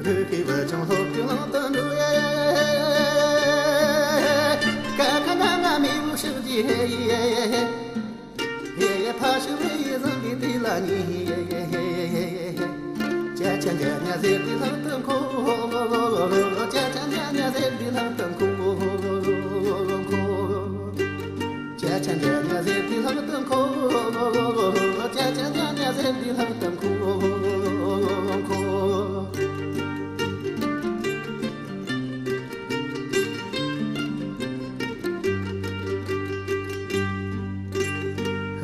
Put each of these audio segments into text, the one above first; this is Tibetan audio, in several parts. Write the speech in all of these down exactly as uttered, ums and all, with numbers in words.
བོད་ཀྱི་བུ་ཆུང་སློབ་ཀྱི་ལམ་དུ་འགྲོ། ཀ་ཁ་ན་ན་མི་བུ་ཤུགས་ཀྱིས། ཧེ་ཡེ་ཕ་ཤུ་བའི་ཡི་བཟང་གི་དེ་ལ་ཉེ། ཅ་ཆ་ཉ་ཉ་ཟེར་དེ་ལྷག་ཏུ་མཁོ། ཅ་ཆ་ཉ་ཉ་ཟེར་དེ་ལྷག་ཏུ་མཁོ། ཅ་ཆ་ཉ་ཉ་ཟེར་དེ་ལྷག་ཏུ་མཁོ། ཅ་ཆ་ཉ་ཉ་ཟེར་དེ་ལྷག་ཏུ་མཁོ།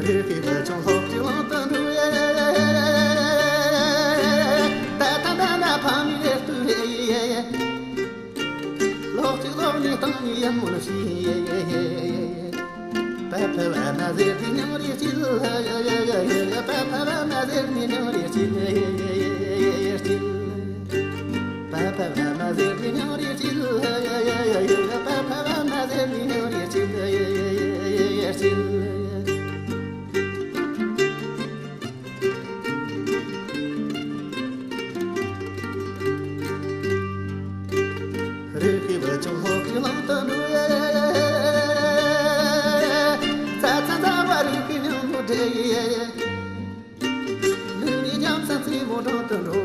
རེད་དེ་བུ་ཆུང་སློབ་ཀྱི་ལམ་དུ་འགྲོ། ད་ད་ད་ན་ཕ་མའི་རེ་ལྟོས། ལོག་ཅིག་ལོག་ནས་བཏང་ནས་ཡིན་མོ་ནི་ཤེས། པ་ཕ་བ་མ་ཟེར་ནས་མྱང་རེ་སྐྱིད། པ་ཕ་བ་མ་ཟེར་ནས་མྱང་རེ་སྐྱིད། པ་ཕ་བ་མ་ཟེར་ནས་མྱང་རེ་སྐྱིད། པ་ཕ་བ་མ་ཟེར་ནས་མྱང་རེ་སྐྱིད། རེད་དེ་བུ་ཆུང་སློབ་ཀྱི་ལམ་དུ་འགྲོ། ཙ་ཙ་ཙ་བ་རིག་གི་ཉམས་མོ་འདྲེས། ལུས་ནི་ཉམས་སུ་རྩེ་མོ་འགྲམ་དུ་འགྲོ།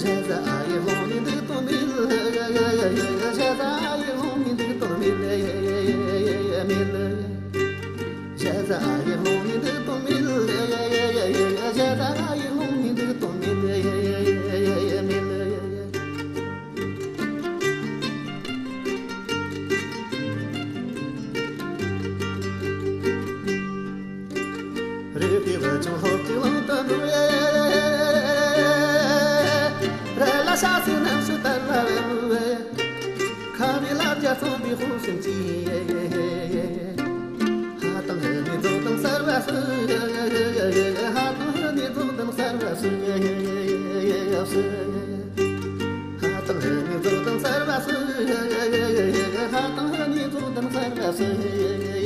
ཞ་ཟ་ཨ་ཡེ་ལོང་ནི་འདུག་དོན་མེད། ཞ་ཟ་ཨ་ཡེ་ལོང་ནི་འདུག་དོན་མེད། མེད། ཞ་ཟ་ཨ་ཡེ་ལོང་ནི་འདུག་དོན་མེད། ཞ་ཟ་ཨ་ཡེ་ལོང་ནི་འདུག་དོན་མེད། མེད། རེད་དེ་བུ་ཆུང་སློབ་ཀྱི་ལམ་དུ་འགྲོ། ར་ལ་ཤ་སི་རྣམ་ཤེས་དར་ལ་བའི་མུ་བའི། ཁ་བའི་ལ་རྒྱ་ཚོང་པའི་དཔུང་སེམས་ཀྱིས། ཧ་དང་ཧི་ནི་རྫོང་དང་གསར་བ་སུ། ཧ་དང་ཧི་ནི་རྫོང་དང་གསར་བ་སུ། ཧ་དང་ཧི་ནི་རྫོང་དང་གསར་བ་སུ། ཧ་དང་ཧི་ནི་རྫོང་དང་གསར་བ་སུ།